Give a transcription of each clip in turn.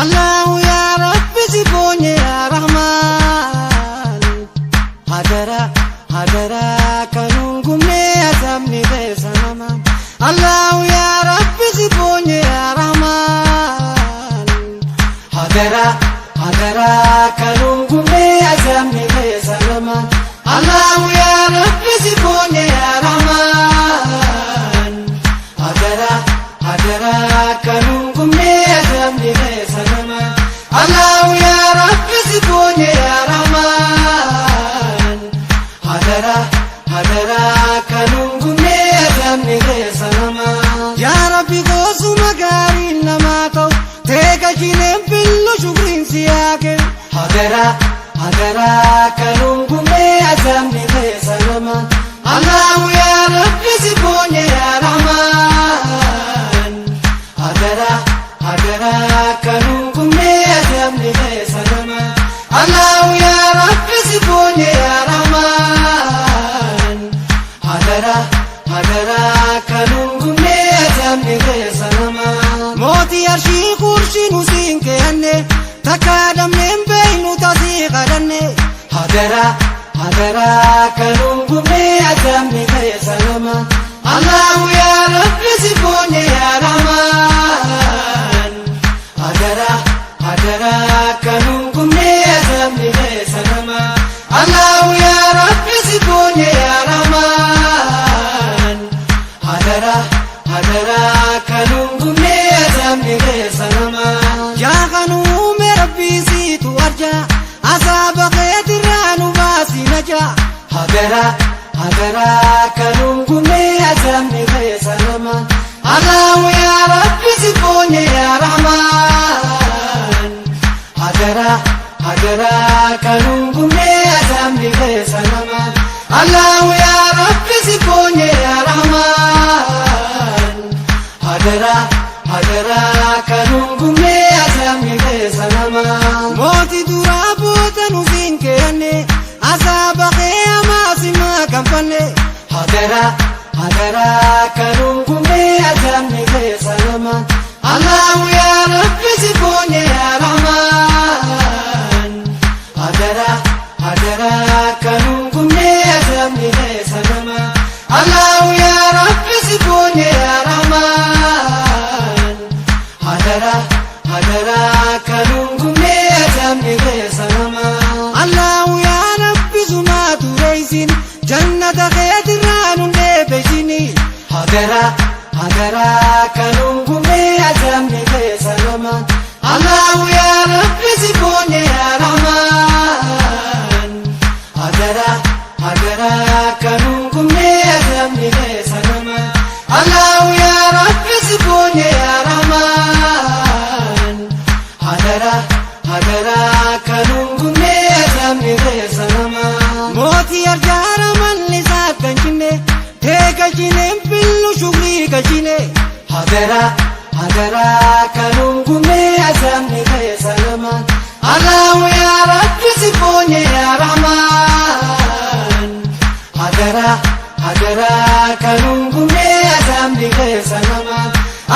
Allahu yaa Rabbi si boonye yaa Rahmaan. Hadara hadara kanuun gumnee azabni keessa nama. Allahu yaa Rabbi si boonye yaa Rahmaan. Hadara hadara kanuun gumnee azabni keessa nama. Allahu yaa Rabbi si boonye yaa Rahmaan. Hadara hadara kanuun gumnee azabni keessa nama. Allahu yaa Rabbi si boonye yaa Rahmaan. Hadara hadara kanuun gumnee azabni keessa nama. Yaa Rabbi goosuma gaariin namaa ta'u teegalchineen fillu shukriin si haa kennu. Hadara hadara kanuun gumnee azabni keessa nama. Allahu yaa Rabbi si boonye yaa Rahmaan. Hadara hadara kanuun gumnee azabni keessa nama. Allahu yaa Rabbi si boonye yaa Rahmaan. Hadara hadara kanuun gumnee azabni keessa nama. Mootii arshii kurshii nu siin keenne takka dhabneen beeynu tasii kadhanne. Hadara hadara kanuun gumnee azabni keessa nama. Allahu yaa Rabbi si boonye yaa Rahmaan. Hadara hadara kanuun gumnee azabni keessa nama. Allahu yaa Rabbi si boonye yaa Rahmaan. Hadara hadara kanuun gumnee azabni keessa nama. Yaa kanuume Rabbii siitu arja azaaba keetirraa nu baasi naja. Hadara hadara kanuun gumnee azabni keessa nama. Allahu yaa Rabbi si boonye yaa Rahmaan. Hadara hadara kanuun gumnee azabni keessa nama. Allahu yaa Rabbi si boonye yaa Rahmaan. Hadara hadara kanuun gumnee azabni keessa nama. Mootii duraa boota nu siin keenne azaaba kee hamaa si maganfanne. Hadara hadara kanuun gumnee azabni keessa nama. Allahu yaa Rabbi si boonye yaa Rahmaan. Hadara hadara kanuun gumnee azabni keessa nama. Allahu yaa Rabbi si boonye yaa Rahmaan. Hadara hadara kanuun gumnee azabni keessa nama. Allahu yaa Rabbi sumaa tureessin jannata keetirraa nun dheebesini. Hadara hadara kanuun gumnee azabni keessa nama. Allahu yaa Rabbi si boonye yaa Rahmaan. Hadara hadara kanuun gumnee azabni keessa nama. Allahu yaa Rabbi si boonye yaa Rahmaan. Hadara hadara kanuun gumnee azabni keessa nama. Mootii arjaara malli isaa galchine teegalchineen fillu shukrii galchine. Hadara hadara kanuun gumnee azabni keessa nama. Allahu yaa Rabbi si boonye yaa Rahmaan. Hadara hadara kanuun gumnee azabni keessa nama.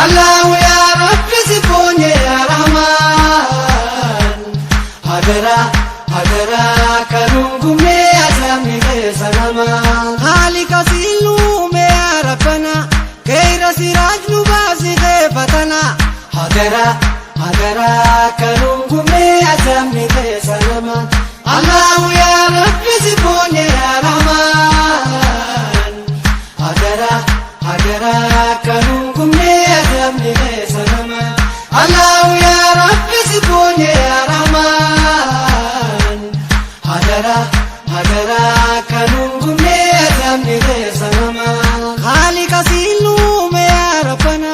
Allahu yaa Rabbi si boonye yaa Rahmaan. Hadara hadara kanuun gumnee azabni keessa nama. Haalika siiluume yaa Rabbana keeyra siraaj nu baasi keefatana. Hadara hadara kanuun gumnee azabni keessa nama. Allahu yaa Rabbi si boonye yaa Rahmaan. Hadara hadara kanuun gumnee azabni keessa nama. Allahu yaa Rabbi si boonye yaa Rahmaan. Hadara hadara kanuun gumnee azabni keessa nama. Haalika siiluume yaa Rabbana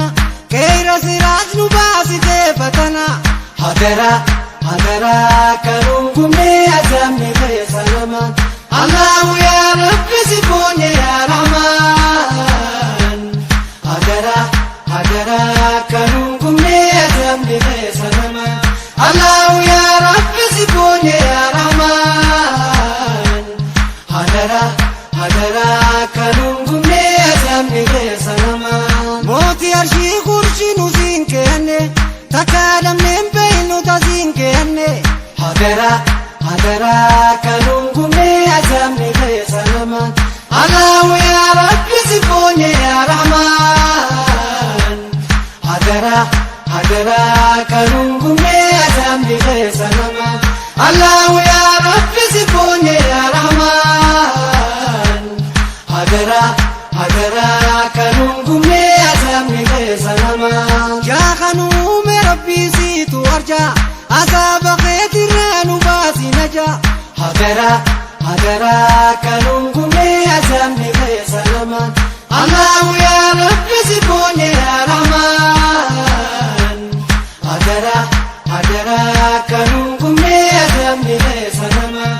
keeyra siraaj nu baasi keefatana. Hadara hadara kanuun gumnee azabni keessa nama. Allahu yaa Rabbi si boonye yaa Rahmaan. Hadara hadara kanuun gumnee azabni keessa nama. Allahu yaa Rabbi si boonye yaa Rahmaan. Hadara hadara kanuun gumnee azabni keessa nama. Mootii arshii kurshii nu siin keenne takka dhabneen beeynu. Hadaraa kan ungumee azamni keessa namaan. Allahu yaa Rabbi si boonye yaa Rahmaan. Hadaraa hadaraa kan ungumee azamni keessa namaan. Allahu yaa Rabbi si boonye yaa Rahmaan. Hadaraa hadaraa kan ungumee azamni keessa namaan. Yaa kan uume Rabbii siitu arjaa azaaba keetirraa nu baasi najaa. Hadaraa hadaraa kan ungumee azamni keessa namaan. Allahu yaa Rabbi si boonye yaa Rahmaan. Hadaraa hadaraa kan ungumee azamni keessa namaan.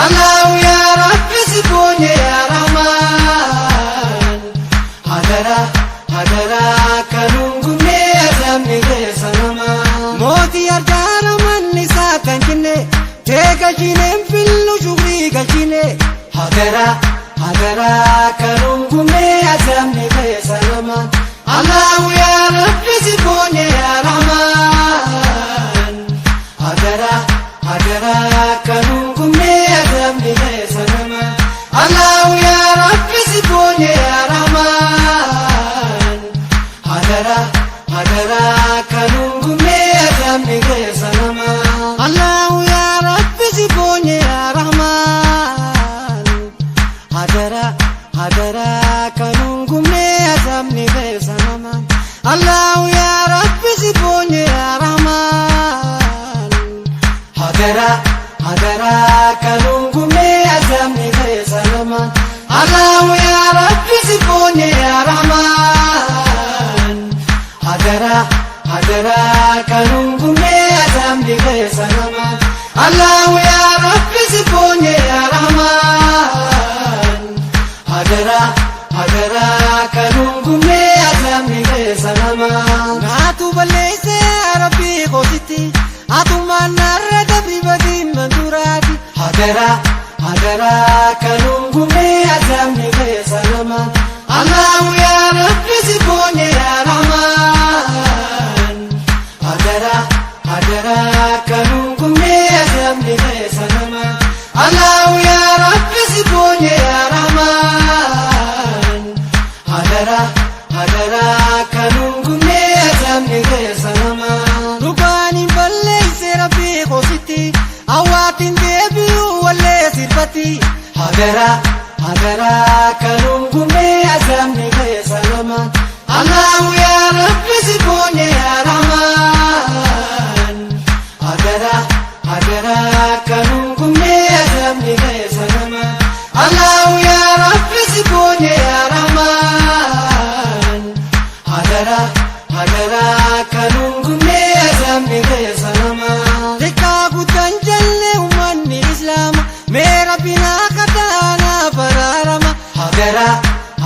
Allahu yaa Rabbi si boonye yaa Rahmaan. Hadaraa hadaraa kan ungumee azamni keessa namaan. Mootii arjaara manni isaa kan jenne tee galchineen fillu shukrii galchine. Hadaraa hadaraa kan ungumee azamni keessa namaan. Allahu yaa Rabbi si boonye yaa Rahmaan. Hadaraa hadaraa kan ungumee azamni keessa namaan. Allahu yaa Rabbi si boonye yaa Rahmaan. Hadaraa hadaraa kan ungumee azamni keessa namaan. Allahu yaa Rabbi si boonye yaa Rahmaan. Hadaraa hadaraa kan ungumee azamni keessa namaan. Allahu yaa Rabbi si boonye yaa Rahmaan. Hadaraa hadaraa kan ungumee azamni keessa namaan. Allahu yaa Rabbi si boonye yaa Rahmaan. Hadaraa hadaraa kan ungumee azamni keessa namaan. Allahu yaa Rabbi si boonye yaa Rahmaan. Hadaraa hadaraa kan ungumee azamni keessa namaan. Naatu balleesse yaa Rabbii koositti atummaan narra dabri badii manduraati. Hadaraa hadaraa kan ungumee azamni keessa namaan. Allahu yaa Rabbi si boonye yaa Rahmaan. Hadaraa hadaraa kan ungumee azamni keessa namaan. Allahu yaa Rabbi si boonye yaa Rahmaan. Hadaraa hadaraa kan ungumee azamni keessa namaan. Dhugaan hin balleesse Rabbii koositti awwaatiin deebi'uu wallee sirbatti. Hadaraa hadaraa kan ungumee azamni keessa namaan. Allahu yaa Rabbi si boonye yaa Rahmaan. Hadaraa hadaraa kan ungumee azamni keessa namaan. Allahu yaa Rabbi si boonye yaa Rahmaan. Hadaraa hadaraa kan ungumee azamni keessa namaan. Xiqqaa guddaan jalle uummanni Islaama mee Rabbi naa kadhaanaa baraarama. Hadaraa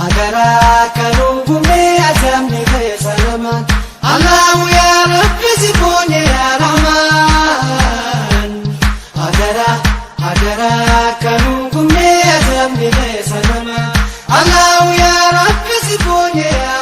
hadaraa kan ungumee azamni keessa namaan. Allahu yaa Rabbi si boonye yaa Rahmaan. Hadaraa hadaraa kan ungumee azamni keessa namaan. Allahu yaa Rabbi si boonye yaa